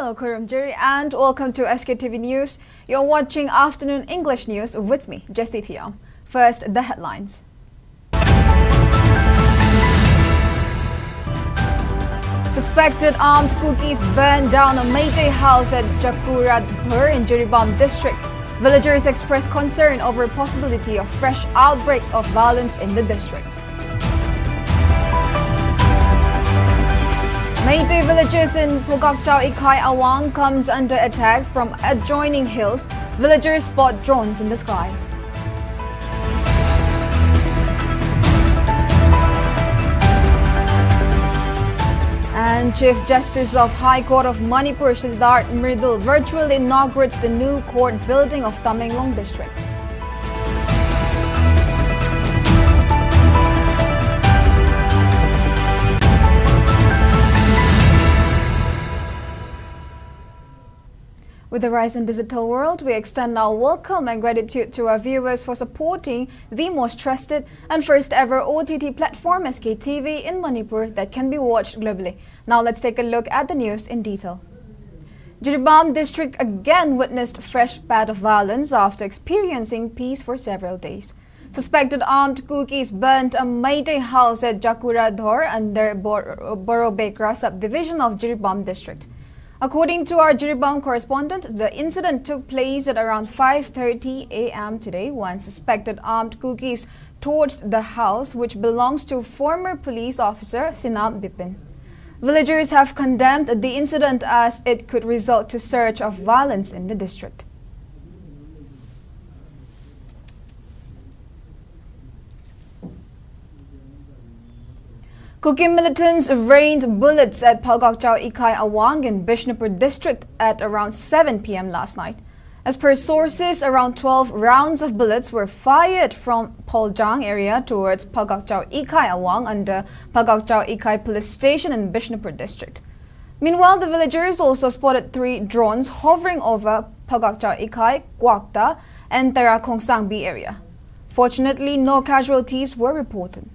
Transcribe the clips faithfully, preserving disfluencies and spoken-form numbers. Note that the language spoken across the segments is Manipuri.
Hello, Khurumjiri, and welcome to S K T V News. You're watching Afternoon English News with me, Jessie Thiam. First, the headlines. Suspected armed Kukis burned down a Meitei house at Jakuradhur in Jiribam district. Villagers express concern over possibility of fresh outbreak of violence in the district. Meitei villages in Phogakchao Ikhai Awang comes under attack from adjoining hills. Villagers spot drones in the sky. And Chief Justice of High Court of Manipur, Siddharth Mridul, virtually inaugurates the new court building of Tamenglong district. With the rise in digital world, we extend our welcome and gratitude to our viewers for supporting the most trusted and first ever O T T platform, S K T V, in Manipur that can be watched globally. Now let's take a look at the news in detail. Jiribam district again witnessed fresh bout of violence after experiencing peace for several days. Suspected armed Kukis burnt a Meitei house at Jakuradhor under Bor- Borobekra subdivision of Jiribam district. According to our Jiribam correspondent, the incident took place at around five thirty a m today when suspected armed Kukis torched the house, which belongs to former police officer Sinam Bipin. Villagers have condemned the incident as it could result to surge of violence in the district. Kuki militants rained bullets at Phogakchao Ikhai Awang in Bishnupur district at around seven p m last night. As per sources, around twelve rounds of bullets were fired from Poljang area towards Phogakchao Ikhai Awang under Phogakchao Ikhai police station in Bishnupur district. Meanwhile, the villagers also spotted three drones hovering over Phogakchao Ikhai, Kwakta, and Tara Khongsangbi area. Fortunately, no casualties were reported.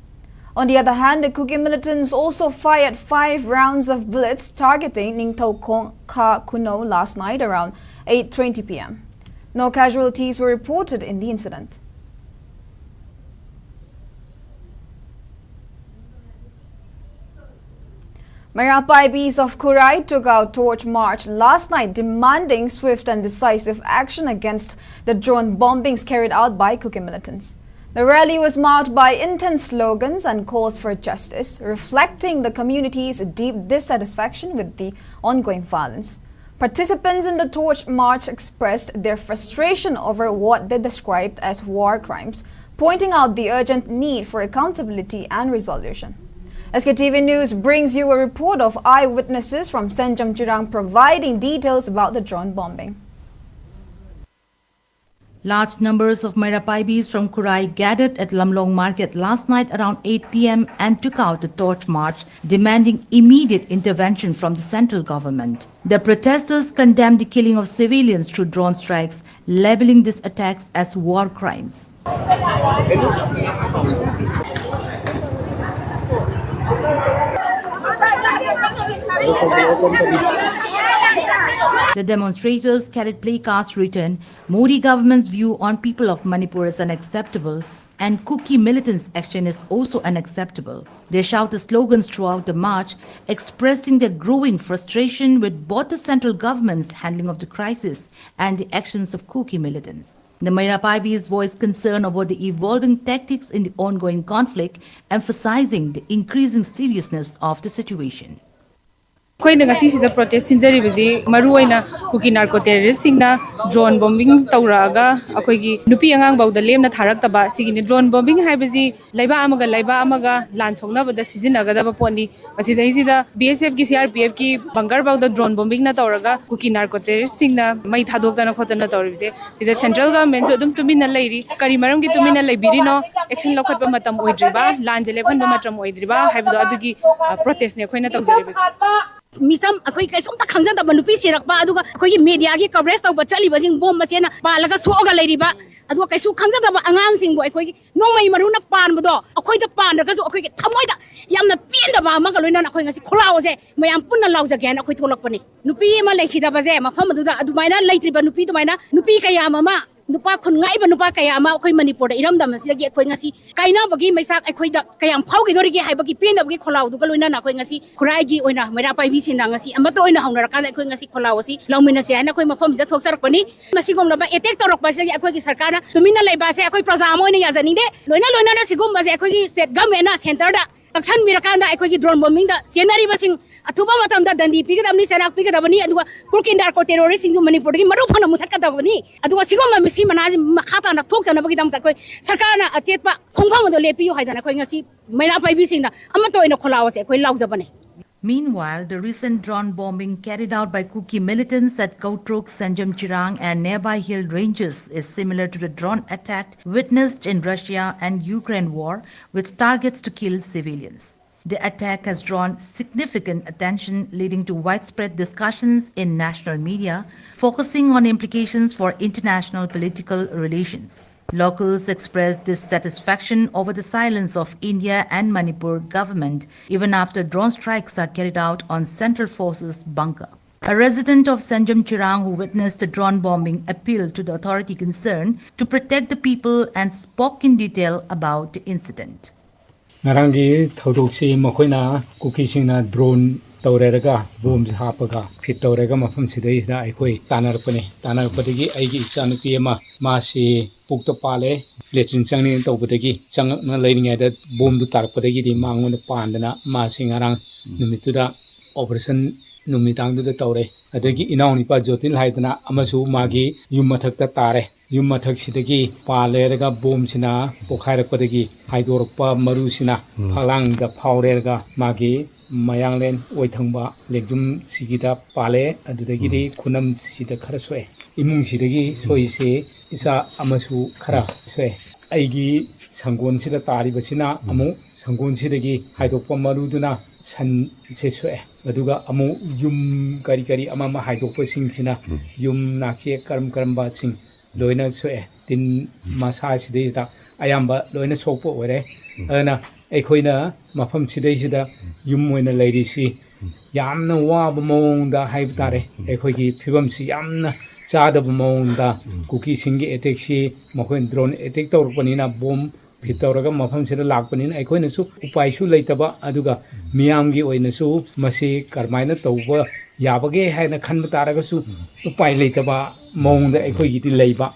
On the other hand, the Kuki militants also fired five rounds of bullets targeting Ningthoukhong Kha Khunou last night around eight twenty p m. No casualties were reported in the incident. Meira Paibis of Khurai took out torch march last night, demanding swift and decisive action against the drone bombings carried out by Kuki militants. The rally was marked by intense slogans and calls for justice, reflecting the community's deep dissatisfaction with the ongoing violence. Participants in the torch march expressed their frustration over what they described as war crimes, pointing out the urgent need for accountability and resolution. S K T V News brings you a report of eyewitnesses from Senjam Chirang providing details about the drone bombing. Large numbers of Meira Paibis from Khurai gathered at Lamlong Market last night around eight p m and took out a torch march demanding immediate intervention from the central government. The protesters condemned the killing of civilians through drone strikes, labeling these attacks as war crimes. The demonstrators carried placards written, "Modi government's view on people of Manipur is unacceptable," and "Kuki militants' action is also unacceptable." They shouted slogans throughout the march, expressing their growing frustration with both the central government's handling of the crisis and the actions of Kuki militants. The Meira Paibis voiced concern over the evolving tactics in the ongoing conflict, emphasizing the increasing seriousness of the situation. ꯑꯩꯈꯣꯏꯅ ꯉꯁꯤꯁꯤꯗ ꯄ꯭ꯔꯣꯇꯦꯁ ꯁꯤꯟꯖꯔꯤꯕꯁꯤ ꯃꯔꯨꯑꯣꯏꯅ ꯀꯨꯀꯤ ꯅꯥꯔꯀꯣ ꯇꯦꯔꯣꯔꯤꯁꯁꯤꯡꯅ ꯗ꯭ꯔꯣꯟ ꯕꯣꯝꯕꯤꯡ ꯇꯧꯔꯛꯑꯒ ꯑꯩꯈꯣꯏꯒꯤ ꯅꯨꯄꯤ ꯑꯉꯥꯡꯐꯥꯎꯗ ꯂꯦꯝꯅ ꯊꯥꯔꯛꯇꯕ ꯁꯤꯒꯤꯅꯤ꯫ ꯗ꯭ꯔꯣꯟ ꯕꯣꯝꯕꯤꯡ ꯍꯥꯏꯕꯁꯤ ꯂꯩꯕꯥꯛ ꯑꯃꯒ ꯂꯩꯕꯥꯛ ꯑꯃꯒ ꯂꯥꯟ ꯁꯣꯛꯅꯕꯗ ꯁꯤꯖꯤꯟꯅꯒꯗꯕ ꯄꯣꯠꯅꯤ꯫ ꯃꯁꯤꯗꯩꯁꯤꯗ ꯕꯤ ꯑꯦꯁ ꯑꯦꯐꯀꯤ ꯁꯤ ꯑꯥꯔ ꯄꯤ ꯑꯦꯐꯀꯤ ꯕꯪꯀꯔꯐꯥꯎꯗ ꯗ꯭ꯔꯣꯟ ꯕꯣꯝꯕꯤꯡꯅ ꯇꯧꯔꯒ ꯀꯨꯀꯤ ꯅꯥꯔꯀꯣ ꯇꯦꯔꯣꯔꯤꯁꯁꯤꯡꯅ ꯃꯩ ꯊꯥꯗꯣꯛꯇꯅ ꯈꯣꯠꯇꯅ ꯇꯧꯔꯤꯕꯁꯦ ꯁꯤꯗ ꯁꯦꯟꯇ꯭ꯔꯦꯜ ꯒꯚꯔꯟꯃꯦꯟꯠꯁꯨ ꯑꯗꯨꯝ ꯇꯨꯃꯤꯟꯅ ꯂꯩꯔꯤ꯫ ꯀꯔꯤ ꯃꯔꯝꯒꯤ ꯇꯨꯃꯤꯟꯅ ꯂꯩꯕꯤꯔꯤꯅꯣ? ꯑꯦꯛꯁꯟ ꯂꯧꯈꯠꯄ ꯃꯇꯝ ꯑꯣꯏꯗ꯭ꯔꯤꯕ, ꯂꯥꯟꯁꯦ ꯂꯦꯞꯍꯟꯕ ꯃꯇꯝ ꯑꯣꯏꯗ꯭ꯔꯤꯕ ꯍꯥꯏꯕꯗꯣ ꯑꯗꯨꯒꯤ ꯄ꯭ꯔꯣꯇꯦꯁꯅꯦ ꯑꯩꯈꯣꯏꯅ ꯇꯧꯖꯔꯤꯕꯁꯦ꯫ ꯃꯤꯆꯝ, ꯑꯩꯈꯣꯏ ꯀꯩꯁꯨꯝꯇ ꯈꯪꯖꯗꯕ ꯅꯨꯄꯤ ꯁꯤꯔꯛꯄ, ꯑꯗꯨꯒ ꯑꯩꯈꯣꯏꯒꯤ ꯃꯦꯗꯤꯌꯥꯒꯤ ꯀꯚꯔꯦꯖ ꯇꯧꯕ ꯆꯠꯂꯤꯕꯁꯤꯡ ꯕꯣꯝ ꯃꯆꯦꯅ ꯄꯥꯜꯂꯒ ꯁꯣꯛꯑꯒ ꯂꯩꯔꯤꯕ, ꯑꯗꯨꯒ ꯀꯩꯁꯨ ꯈꯪꯖꯗꯕ ꯑꯉꯥꯡꯁꯤꯡꯕꯨ ꯑꯩꯈꯣꯏꯒꯤ ꯅꯣꯡꯃꯩ ꯃꯔꯨꯅ ꯄꯥꯟꯕꯗꯣ ꯑꯩꯈꯣꯏꯗ ꯄꯥꯟꯗ꯭ꯔꯒꯁꯨ ꯑꯩꯈꯣꯏꯒꯤ ꯊꯃꯣꯏꯗ ꯌꯥꯝꯅ ꯄꯦꯟꯗꯕ ꯑꯃꯒ ꯂꯣꯏꯅꯅ ꯑꯩꯈꯣꯏ ꯉꯁꯤ ꯈꯣꯜꯂꯥꯎ ꯑꯁꯦ ꯃꯌꯥꯝ ꯄꯨꯟꯅ ꯂꯥꯎꯖꯒꯦ ꯍꯥꯏꯅ ꯑꯩꯈꯣꯏ ꯊꯣꯛꯂꯛꯄꯅꯤ꯫ ꯅꯨꯄꯤ ꯑꯃ ꯂꯩꯈꯤꯗꯕꯁꯦ, ꯃꯐꯝ ꯑꯗꯨꯗ ꯑꯗꯨꯃꯥꯏꯅ ꯂꯩꯇ꯭ꯔꯤꯕ ꯅꯨꯄꯤ ꯑꯗꯨꯃꯥꯏꯅ, ꯅꯨꯄꯤ ꯀꯌꯥ ꯑꯃ, ꯅꯨꯄꯥ ꯈꯨꯟ ꯉꯥꯛꯏꯕ ꯅꯨꯄꯥ ꯀꯌꯥ ꯑꯃ ꯑꯩꯈꯣꯏ ꯃꯅꯤꯄꯨꯔꯗ ꯏꯔꯝꯗꯝ ꯑꯁꯤꯗꯒꯤ ꯑꯩꯈꯣꯏ ꯉꯁꯤ ꯀꯥꯏꯅꯕꯒꯤ ꯃꯩꯆꯥꯛ ꯑꯩꯈꯣꯏꯗ ꯀꯌꯥꯝ ꯐꯥꯎꯈꯤꯗꯣꯔꯤꯒꯦ ꯍꯥꯏꯕꯒꯤ ꯄꯦꯟꯗꯕꯒꯤ ꯈꯣꯜꯂꯥꯎꯗꯨꯒ ꯂꯣꯏꯅꯅ ꯑꯩꯈꯣꯏ ꯉꯁꯤ ꯈꯨꯔꯥꯏꯒꯤ ꯑꯣꯏꯅ ꯃꯩꯔꯥ ꯄꯥꯏꯕꯤꯁꯤꯡꯅ ꯉꯁꯤ ꯑꯃꯠꯇ ꯑꯣꯏꯅ ꯍꯧꯅꯔꯀꯥꯟꯗ ꯑꯩꯈꯣꯏ ꯉꯁꯤ ꯈꯣꯜꯂꯥꯎ ꯑꯁꯤ ꯂꯧꯃꯤꯟꯅꯁꯦ ꯍꯥꯏꯅ ꯑꯩꯈꯣꯏ ꯃꯐꯝꯁꯤꯗ ꯊꯣꯛꯆꯔꯛꯄꯅꯤ꯫ ꯃꯁꯤꯒꯨꯝꯂꯕ ꯑꯦꯇꯦꯛ ꯇꯧꯔꯛꯄ ꯑꯁꯤꯗꯒꯤ ꯑꯩꯈꯣꯏꯒꯤ ꯁꯔꯀꯥꯔꯅ ꯇꯨꯃꯤꯟꯅ ꯂꯩꯕ ꯑꯁꯦ ꯑꯩꯈꯣꯏ ꯄ꯭ꯔꯖꯥ ꯑꯃ ꯑꯣꯏꯅ ꯌꯥꯖꯅꯤꯡꯗꯦ꯫ ꯂꯣꯏꯅ ꯂꯣꯏꯅꯅ ꯁꯤꯒꯨꯝꯕꯁꯦ ꯑꯩꯈꯣꯏꯒꯤ ꯁ꯭ꯇꯦꯠ ꯒꯃꯦꯟꯅ ꯁꯦꯟꯇꯔꯗ ꯀꯛꯁꯟꯕꯤꯔꯀꯥꯟꯗ ꯑꯩꯈꯣꯏꯒꯤ ꯗ꯭ꯔꯣꯟ ꯕꯣꯝꯕꯤꯡꯗ ꯆꯦꯟꯅꯔꯤꯕꯁꯤꯡ ꯑꯊꯨꯕ ꯃꯇꯝꯗ ꯗꯟꯗꯤ ꯄꯤꯒꯗꯕꯅꯤ, ꯆꯩꯔꯥꯛ ꯄꯤꯒꯗꯕꯅꯤ, ꯑꯗꯨꯒ ꯀꯨꯀꯤ ꯅꯥꯔꯀꯣ ꯇꯦꯔꯣꯔꯤꯁꯁꯤꯡꯗꯨ ꯃꯅꯤꯄꯨꯔꯗꯒꯤ ꯃꯔꯨ ꯐꯅ ꯃꯨꯊꯠꯀꯗꯕꯅꯤ꯫ ꯑꯗꯨꯒ ꯁꯤꯒꯨꯝꯕ ꯃꯁꯤ ꯃꯅꯥꯁꯤ ꯃꯈꯥ ꯇꯥꯅ ꯊꯣꯛꯇꯅꯕꯒꯤꯗꯃꯛꯇ ꯑꯩꯈꯣꯏ ꯁꯔꯀꯥꯔꯅ ꯑꯆꯦꯠꯄ ꯈꯣꯡꯐꯝ ꯑꯗꯨ ꯂꯦꯞꯄꯤꯌꯨ ꯍꯥꯏꯗꯅ ꯑꯩꯈꯣꯏ ꯉꯁꯤ ꯃꯩꯔꯥ ꯄꯥꯏꯕꯤꯁꯤꯡꯅ ꯑꯃꯠꯇ ꯑꯣꯏꯅ ꯈꯣꯜꯂꯥꯎ ꯑꯁꯦ ꯑꯩꯈꯣꯏ ꯂꯥꯎꯖꯕꯅꯦ꯫ Meanwhile, the recent drone bombing carried out by Kuki militants at Kautruk, Sanjam Chirang, and nearby hill ranges is similar to the drone attack witnessed in Russia and Ukraine war, with targets to kill civilians. The attack has drawn significant attention, leading to widespread discussions in national media, focusing on implications for international political relations. Locals expressed dissatisfaction over the silence of India and Manipur government, even after drone strikes are carried out on Central Forces bunker. A resident of Sanjam Chirang who witnessed the drone bombing appealed to the authority concerned to protect the people and spoke in detail about the incident. ꯉꯔꯥꯡꯒꯤ ꯊꯧꯗꯣꯛꯁꯤ ꯃꯈꯣꯏꯅ ꯀꯨꯀꯤꯁꯤꯡꯅ ꯗ꯭ꯔꯣꯟ ꯇꯧꯔꯦꯔꯒ ꯕꯣꯝꯁꯦ ꯍꯥꯞꯄꯒ ꯐꯤꯠ ꯇꯧꯔꯦꯒ ꯃꯐꯝꯁꯤꯗꯩꯁꯤꯗ ꯑꯩꯈꯣꯏ ꯇꯥꯟꯅꯔꯛꯄꯅꯤ꯫ ꯇꯥꯟꯅꯔꯛꯄꯗꯒꯤ ꯑꯩꯒꯤ ꯏꯆꯥꯅꯨꯄꯤ ꯑꯃ ꯃꯥꯁꯤ ꯄꯨꯛꯇ ꯄꯥꯜꯂꯦ, ꯂꯦꯇ꯭ꯔꯤꯟ ꯆꯪꯅꯤꯅ ꯇꯧꯕꯗꯒꯤ ꯆꯪꯉꯛꯅ ꯂꯩꯔꯤꯉꯩꯗ ꯕꯣꯝꯗꯨ ꯇꯥꯔꯛꯄꯗꯒꯤꯗꯤ ꯃꯉꯣꯟꯗ ꯄꯥꯟꯗꯅ ꯃꯥꯁꯤ ꯉꯔꯥꯡ ꯅꯨꯃꯤꯠꯇꯨꯗ ꯑꯣꯄꯔꯦꯁꯟ ꯅꯨꯃꯤꯗꯥꯡꯗꯨꯗ ꯇꯧꯔꯦ꯫ ꯑꯗꯒꯤ ꯏꯅꯥꯎꯅꯤꯄꯥ ꯖꯣꯇꯤꯟ ꯍꯥꯏꯗꯅ ꯑꯃꯁꯨ ꯃꯥꯒꯤ ꯌꯨꯝ ꯃꯊꯛꯇ ꯇꯥꯔꯦ꯫ ꯌꯨꯝ ꯃꯊꯛꯁꯤꯗꯒꯤ ꯄꯥꯜꯂꯦꯔꯒ ꯕꯣꯝꯁꯤꯅ ꯄꯣꯈꯥꯏꯔꯛꯄꯗꯒꯤ ꯍꯥꯏꯗꯣꯔꯛꯄ ꯃꯔꯨꯁꯤꯅ ꯐꯛꯂꯥꯡꯗ ꯐꯥꯎꯔꯦꯔꯒ ꯃꯥꯒꯤ ꯃꯌꯥꯡꯂꯦꯟ ꯑꯣꯏꯊꯪꯕ ꯂꯦꯡꯖꯨꯝꯁꯤꯒꯤꯗ ꯄꯥꯜꯂꯦ꯫ ꯑꯗꯨꯗꯒꯤꯗꯤ ꯈꯨꯅꯝꯁꯤꯗ ꯈꯔ ꯁꯣꯛꯑꯦ꯫ ꯏꯃꯨꯡꯁꯤꯗꯒꯤ ꯁꯣꯛꯏꯁꯦ ꯏꯆꯥ ꯑꯃꯁꯨ ꯈꯔ ꯁꯣꯛꯑꯦ꯫ ꯑꯩꯒꯤ ꯁꯪꯒꯣꯟꯁꯤꯗ ꯇꯥꯔꯤꯕꯁꯤꯅ ꯑꯃꯨꯛ ꯁꯪꯒꯣꯟꯁꯤꯗꯒꯤ ꯍꯥꯏꯗꯣꯛꯄ ꯃꯔꯨꯗꯨꯅ ꯁꯟꯁꯦ ꯁꯣꯛꯑꯦ꯫ ꯑꯗꯨꯒ ꯑꯃꯨꯛ ꯌꯨꯝ ꯀꯔꯤ ꯀꯔꯤ ꯑꯃ ꯑꯃ ꯍꯥꯏꯗꯣꯛꯄꯁꯤꯡꯁꯤꯅ ꯌꯨꯝ ꯅꯥꯛꯆꯦꯛ ꯀꯔꯝ ꯀꯔꯝꯕꯁꯤꯡ ꯂꯣꯏꯅ ꯁꯣꯛꯑꯦ꯫ ꯇꯤꯟ ꯃꯁꯥꯁꯤꯗꯩꯁꯤꯗ ꯑꯌꯥꯝꯕ ꯂꯣꯏꯅ ꯁꯣꯛꯄ ꯑꯣꯏꯔꯦ꯫ ꯑꯗꯨꯅ ꯑꯩꯈꯣꯏꯅ ꯃꯐꯝꯁꯤꯗꯩꯁꯤꯗ ꯌꯨꯝ ꯑꯣꯏꯅ ꯂꯩꯔꯤꯁꯤ ꯌꯥꯝꯅ ꯋꯥꯕ ꯃꯑꯣꯡꯗ ꯍꯥꯏꯕ ꯇꯥꯔꯦ꯫ ꯑꯩꯈꯣꯏꯒꯤ ꯐꯤꯕꯝꯁꯤ ꯌꯥꯝꯅ ꯆꯥꯗꯕ ꯃꯑꯣꯡꯗ ꯀꯨꯀꯤꯁꯤꯡꯒꯤ ꯑꯦꯇꯦꯛꯁꯤ ꯃꯈꯣꯏꯅ ꯗ꯭ꯔꯣꯟ ꯑꯦꯇꯦꯛ ꯇꯧꯔꯛꯄꯅꯤꯅ, ꯕꯣꯝ ꯐꯤꯠ ꯇꯧꯔꯒ ꯃꯐꯝꯁꯤꯗ ꯂꯥꯛꯄꯅꯤꯅ ꯑꯩꯈꯣꯏꯅꯁꯨ ꯎꯄꯥꯏꯁꯨ ꯂꯩꯇꯕ, ꯑꯗꯨꯒ ꯃꯤꯌꯥꯝꯒꯤ ꯑꯣꯏꯅꯁꯨ ꯃꯁꯤ ꯀꯔꯝꯍꯥꯏꯅ ꯇꯧꯕ ꯌꯥꯕꯒꯦ ꯍꯥꯏꯅ ꯈꯟꯕ ꯇꯥꯔꯒꯁꯨ ꯎꯄꯥꯏ ꯂꯩꯇꯕ ꯃꯑꯣꯡꯗ ꯑꯩꯈꯣꯏꯒꯤꯗꯤ ꯂꯩꯕ꯫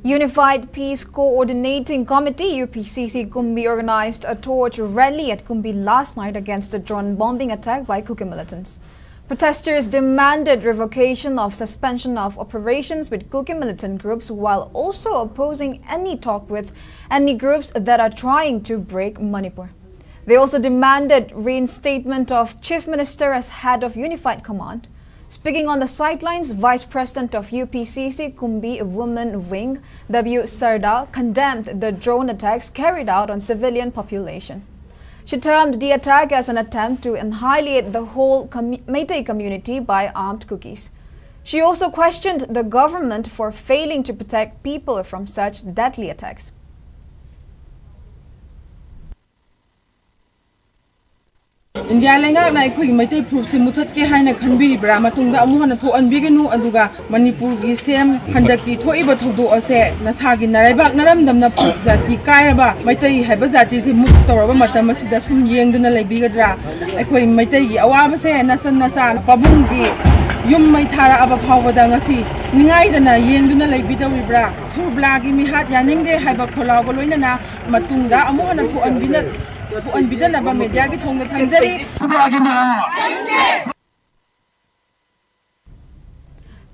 Unified Peace Coordinating Committee, U P C C Kumbi, organized a torch rally at Kumbi last night against a drone bombing attack by Kuki militants. Protesters demanded revocation of suspension of operations with Kuki militant groups while also opposing any talk with any groups that are trying to break Manipur. They also demanded reinstatement of Chief Minister as head of Unified Command. Speaking on the sidelines, Vice President of U P C C Kumbi Women Wing, W Sarda, condemned the drone attacks carried out on civilian population. She termed the attack as an attempt to annihilate the whole commu- Meitei community by armed Kukis. She also questioned the government for failing to protect people from such deadly attacks. India ꯂꯩꯉꯥꯛꯅ ꯑꯩꯈꯣꯏꯒꯤ ꯃꯩꯇꯩ ꯐꯨꯔꯨꯞꯁꯦ ꯃꯨꯊꯠꯀꯦ ꯍꯥꯏꯅ ꯈꯟꯕꯤꯔꯤꯕ꯭ꯔꯥ? ꯃꯇꯨꯡꯗ ꯑꯃꯨꯛ ꯍꯟꯅ ꯊꯣꯛꯍꯟꯕꯤꯒꯅꯨ, ꯑꯗꯨꯒ ꯃꯅꯤꯄꯨꯔꯒꯤ ꯁꯦꯝ ꯍꯟꯗꯛꯀꯤ ꯊꯣꯛꯏꯕ ꯊꯧꯗꯣꯛ ꯑꯁꯦ ꯅꯁꯥꯒꯤ ꯅꯔꯩꯕꯥꯛ ꯅꯔꯝꯗꯝꯅ ꯐꯨꯔꯨꯞ ꯖꯥꯇꯤ ꯀꯥꯏꯔꯕ ꯃꯩꯇꯩ ꯍꯥꯏꯕ ꯖꯥꯇꯤꯁꯦ ꯃꯨꯛ ꯇꯧꯔꯕ ꯃꯇꯝ ꯑꯁꯤꯗ ꯁꯨꯝ ꯌꯦꯡꯗꯨꯅ ꯂꯩꯕꯤꯒꯗ꯭ꯔꯥ? ꯑꯩꯈꯣꯏ ꯃꯩꯇꯩꯒꯤ ꯑꯋꯥꯕꯁꯦ ꯅꯆꯟ ꯅꯆꯥ ꯄꯥꯕꯨꯡꯒꯤ ꯌꯨꯝ ꯃꯩ ꯊꯥꯔꯛꯑꯕ ꯐꯥꯎꯕꯗ ꯉꯁꯤ ꯅꯤꯡꯉꯥꯏꯗꯅ ꯌꯦꯡꯗꯨꯅ ꯂꯩꯕꯤꯗꯧꯔꯤꯕ꯭ꯔꯥ? ꯁꯨꯔꯕꯂꯥꯒꯤ ꯃꯤꯍꯥꯠ ꯌꯥꯅꯤꯡꯗꯦ ꯍꯥꯏꯕ ꯈꯣꯜꯂꯥꯎꯒ ꯂꯣꯏꯅꯅ ꯃꯇꯨꯡꯗ ꯑꯃꯨꯛ ꯍꯟꯅ ꯊꯣꯛꯍꯟꯕꯤꯅ- ꯊꯣꯛꯍꯟꯕꯤꯗꯅꯕ ꯃꯦꯗꯤꯌꯥꯒꯤ ꯊꯣꯡꯗ ꯊꯝꯖꯔꯤ꯫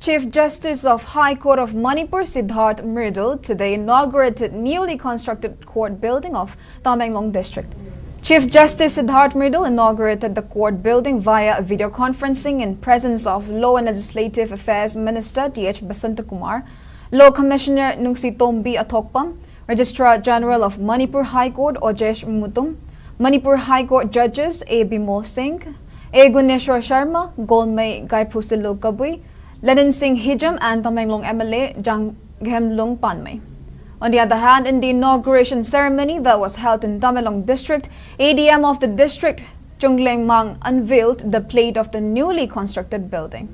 Chief Justice of High Court of Manipur Siddharth Mridul today inaugurated newly constructed court building of Tamenglong district. Chief Justice Siddharth Mridul inaugurated the court building via video conferencing in presence of Law and Legislative Affairs Minister Th Basantakumar, Law Commissioner Nungsitombi Athokpam, Registrar General of Manipur High Court Ojesh Mutum, Manipur High Court Judges A Bimol Singh, A Guneshwar Sharma, Golmei Gaiphusilu Kabui, Lenin Singh Hijam and Tamenglong M L A Janggemlung Panmei. On the other hand, in the inauguration ceremony that was held in Tamenglong District, A D M of the district, Chungleng Mang, unveiled the plate of the newly constructed building.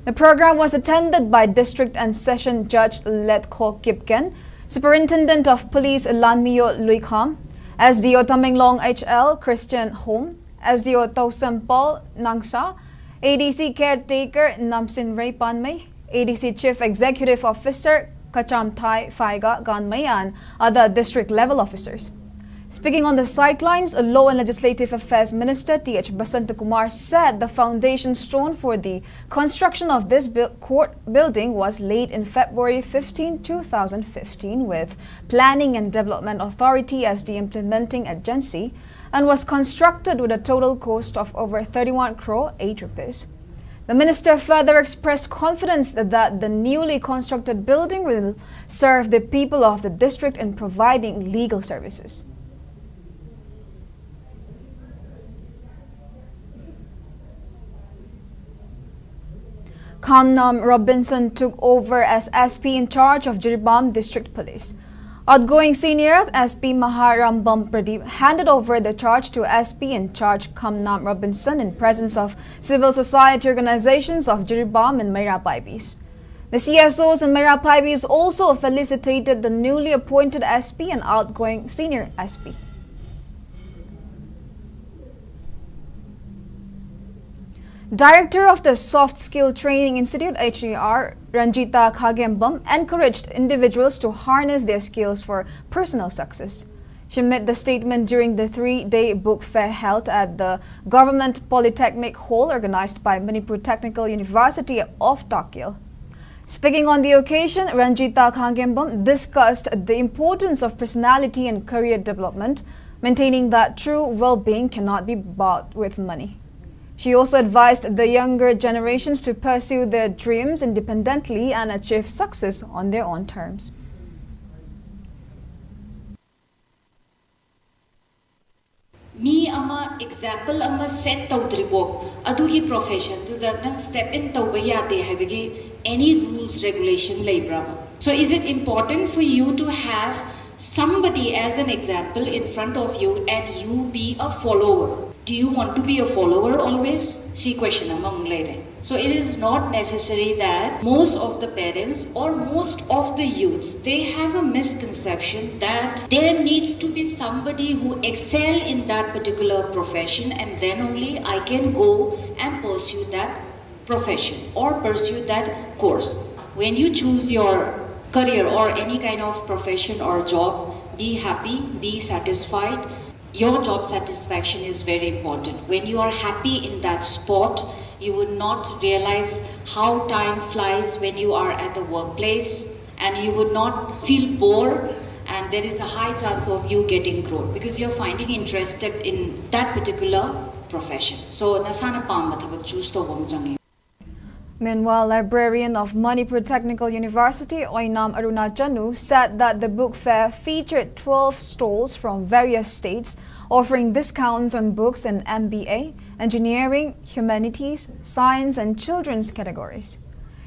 The program was attended by District and Session Judge Letko Kipgen, Superintendent of Police Lanmiyo Luikham, S D O Tamenglong H L Christian Home, S D O Tausem Paul Nangsa, A D C Caretaker Namsin Ray Panmei, A D C Chief Executive Officer Kacham Thai Faiga Ganmei and other district level officers. Speaking on the sidelines, Law and Legislative Affairs Minister T H Basanta Kumar said the foundation stone for the construction of this bu- court building was laid in February fifteenth, two thousand fifteen, with Planning and Development Authority as the implementing agency and was constructed with a total cost of over thirty-one crore eight rupees. The minister further expressed confidence that the newly constructed building will serve the people of the district in providing legal services. Kamnam Robinson took over as S P in charge of Jiribam District Police. Outgoing Senior S P Maharambam Pradeep handed over the charge to S P in charge Kamnam Robinson in presence of civil society organizations of Jiribam and Meira Paibis. The C S Os and Meira Paibis also felicitated the newly appointed S P and outgoing Senior S P. Director of the Soft Skill Training Institute, H E R, Ranjita Khagembam, encouraged individuals to harness their skills for personal success. She made the statement during the three-day book fair held at the Government Polytechnic Hall organized by Manipur Technical University of Takil. Speaking on the occasion, Ranjita Khangembam discussed the importance of personality and career development, maintaining that true well-being cannot be bought with money. She also advised the younger generations to pursue their dreams independently and achieve success on their own terms. Example ꯑꯃ set ꯇꯧꯗ꯭ꯔꯤꯕꯣ ꯑꯗꯨꯒꯤ professionꯗꯨꯗ ꯅꯪ step in ꯇꯧꯕ ꯌꯥꯗꯦ ꯍꯥꯏꯕꯒꯤ any rules regulation ꯂꯩꯕ꯭ꯔꯕ? So is it important for you to have somebody as an example in front of you and you be a follower? Do you want to be a follower always? ꯁꯤ question ꯑꯃꯃꯨꯛ ꯂꯩꯔꯦ. So it is not necessary that most of the parents or most of the youths, they have a misconception that there needs to be somebody who excel in that particular profession and then only I can go and pursue that profession or pursue that course. When you choose your career or any kind of profession or job, be happy, be satisfied. Your job satisfaction is very important. When you are happy in that spot, you would not realize how time flies when you are at the workplace, and you would not feel bored, and there is a high chance of you getting growth because you're finding interested in that particular profession. So ꯅꯁꯥꯅ ꯄꯥꯝꯕ ꯊꯕꯛ choose ꯇꯧꯕ ꯑꯃ ꯆꯪꯉꯤ. Meanwhile, librarian of Manipur Technical University, Oinam Aruna Chanu, said that the book fair featured twelve stalls from various states, offering discounts on books in M B A, engineering, humanities, science, and children's categories.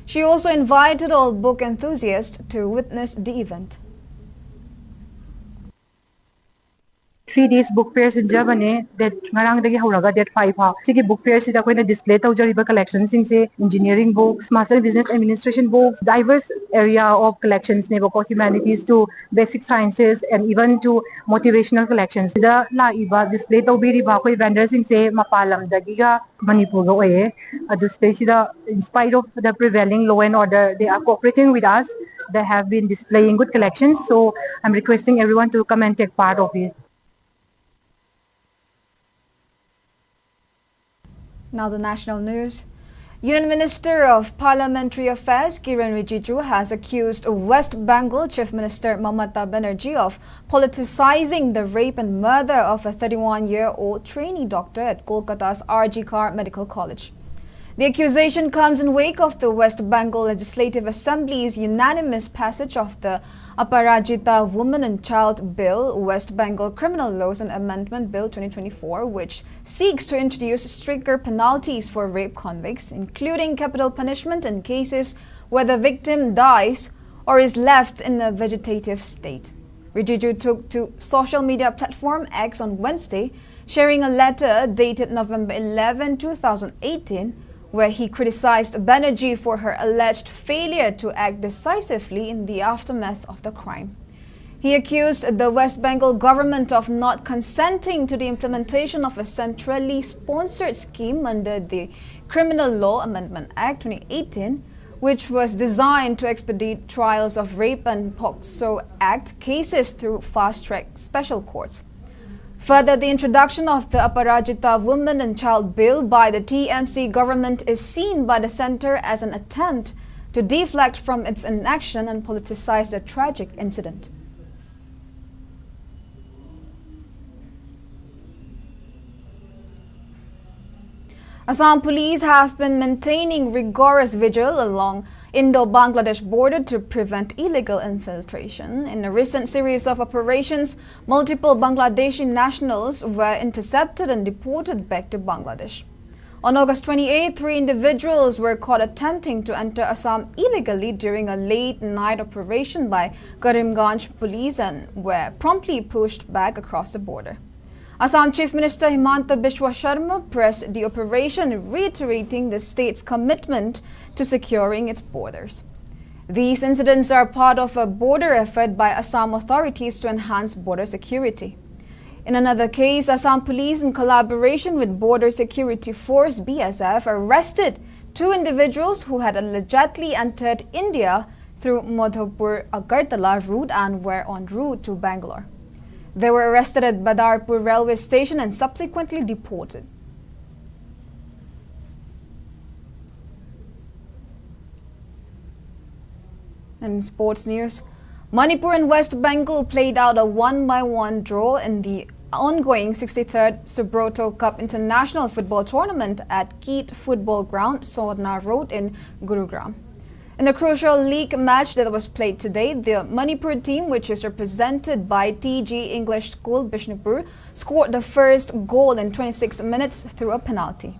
She also invited all book enthusiasts to witness the event. Three days book fair ꯁꯤꯟꯖꯕꯅꯦ, date ꯉꯔꯥꯡꯗꯒꯤ ꯍꯧꯔꯒ date five ꯐꯥꯎ꯫ ꯁꯤꯒꯤ book fair ꯁꯤꯗ ꯑꯩꯈꯣꯏꯅ display ꯇꯧꯖꯔꯤꯕ collection ꯁꯤꯡꯁꯦ engineering books, master business administration books, diverse area of collections ꯅꯦꯕꯀꯣ, humanities to basic sciences and even to motivational collections꯫ ꯁꯤꯗ ꯂꯥꯛꯏꯕ display ꯇꯧꯕꯤꯔꯤꯕ ꯑꯩꯈꯣꯏ vendor ꯁꯤꯡꯁꯦ ꯃꯄꯥꯟ ꯂꯝꯗꯒꯤꯒ ꯃꯅꯤꯄꯨꯔꯒ ꯑꯣꯏꯌꯦ꯫ ꯑꯗꯨ ꯁꯤꯗꯩꯁꯤꯗ, in spite of the prevailing law and order, they are cooperating with us. They have been displaying good collections, so I'm requesting everyone to come and take part of it. Now the national news. Union Minister of Parliamentary Affairs Kiren Rijiju has accused West Bengal Chief Minister Mamata Banerjee of politicizing the rape and murder of a thirty-one-year-old trainee doctor at Kolkata's R G Kar Medical College. The accusation comes in wake of the West Bengal Legislative Assembly's unanimous passage of the Aparajita Woman and Child Bill, West Bengal Criminal Laws and Amendment Bill twenty twenty-four, which seeks to introduce stricter penalties for rape convicts, including capital punishment in cases where the victim dies or is left in a vegetative state. Rijiju took to social media platform X on Wednesday, sharing a letter dated November eleven, two thousand eighteen, where he criticized Banerjee for her alleged failure to act decisively in the aftermath of the crime. He accused the West Bengal government of not consenting to the implementation of a centrally sponsored scheme under the Criminal Law Amendment Act twenty eighteen, which was designed to expedite trials of rape and POCSO Act cases through fast-track special courts. Further, the introduction of the Aparajita Woman and Child Bill by the T M C government is seen by the center as an attempt to deflect from its inaction and politicize the tragic incident. Assam police have been maintaining rigorous vigil along Indo-Bangladesh border to prevent illegal infiltration. In a recent series of operations, multiple Bangladeshi nationals were intercepted and deported back to Bangladesh. On August twenty-eighth, three individuals were caught attempting to enter Assam illegally during a late night operation by Karimganj police and were promptly pushed back across the border. Assam Chief Minister Himanta Biswa Sharma pressed the operation, reiterating the state's commitment to securing its borders. These incidents are part of a border effort by Assam authorities to enhance border security. In another case, Assam police, in collaboration with Border Security Force, B S F, arrested two individuals who had allegedly entered India through Madhopur Agartala route and were en route to Bangalore. They were arrested at Badarpur railway station and subsequently deported. And in sports news, Manipur and West Bengal played out a one by one draw in the ongoing sixty-third Subroto Cup International Football Tournament at Keet Football Ground, Sodna Road in Gurugram. In a crucial league match that was played today, the Manipur team, which is represented by T G English School Bishnupur, scored the first goal in twenty-six minutes through a penalty.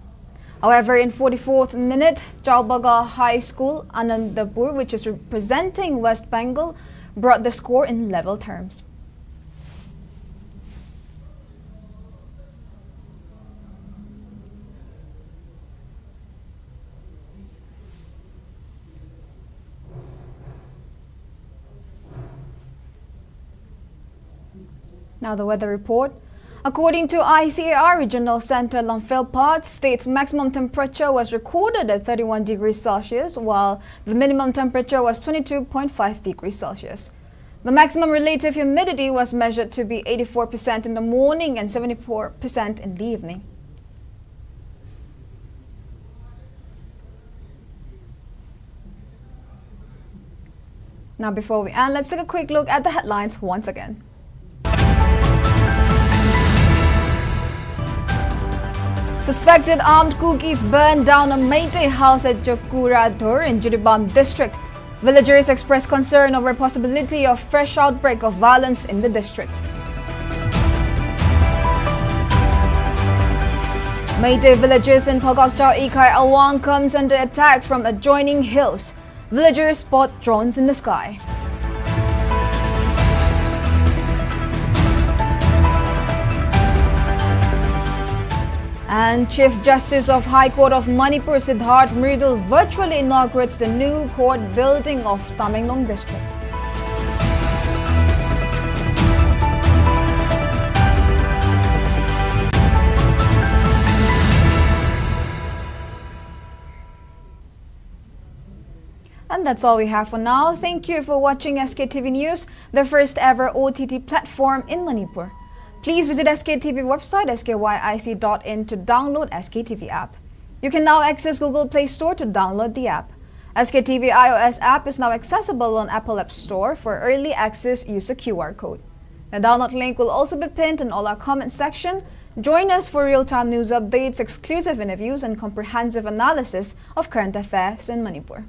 However, in forty-fourth minute, Chaubaga High School, Anandapur, which is representing West Bengal, brought the score in level terms. Now the weather report. According to I C A R Regional Center Lamphel Pass, state's maximum temperature was recorded at thirty-one degrees Celsius, while the minimum temperature was twenty-two point five degrees Celsius. The maximum relative humidity was measured to be eighty-four percent in the morning and seventy-four percent in the evening. Now, before we end, let's take a quick look at the headlines once again. Suspected armed Kukis burned down a Meitei house at Chakuradur in Jiribam district. Villagers express concern over possibility of fresh outbreak of violence in the district. Meitei villages in Phagakchao Ikai Awang comes under attack from adjoining hills. Villagers spot drones in the sky. And Chief Justice of High Court of Manipur, Siddharth Mridul, virtually inaugurates the new court building of Tamenglong district. And that's all we have for now. Thank you for watching S K T V News, the first ever O T T platform in Manipur. Please visit S K T V website, S K Y I C dot in, to download S K T V app. You can now access Google Play Store to download the app. S K T V iOS app is now accessible on Apple App Store. For early access, use a Q R code. The download link will also be pinned in all our comment section. Join us for real-time news updates, exclusive interviews, and comprehensive analysis of current affairs in Manipur.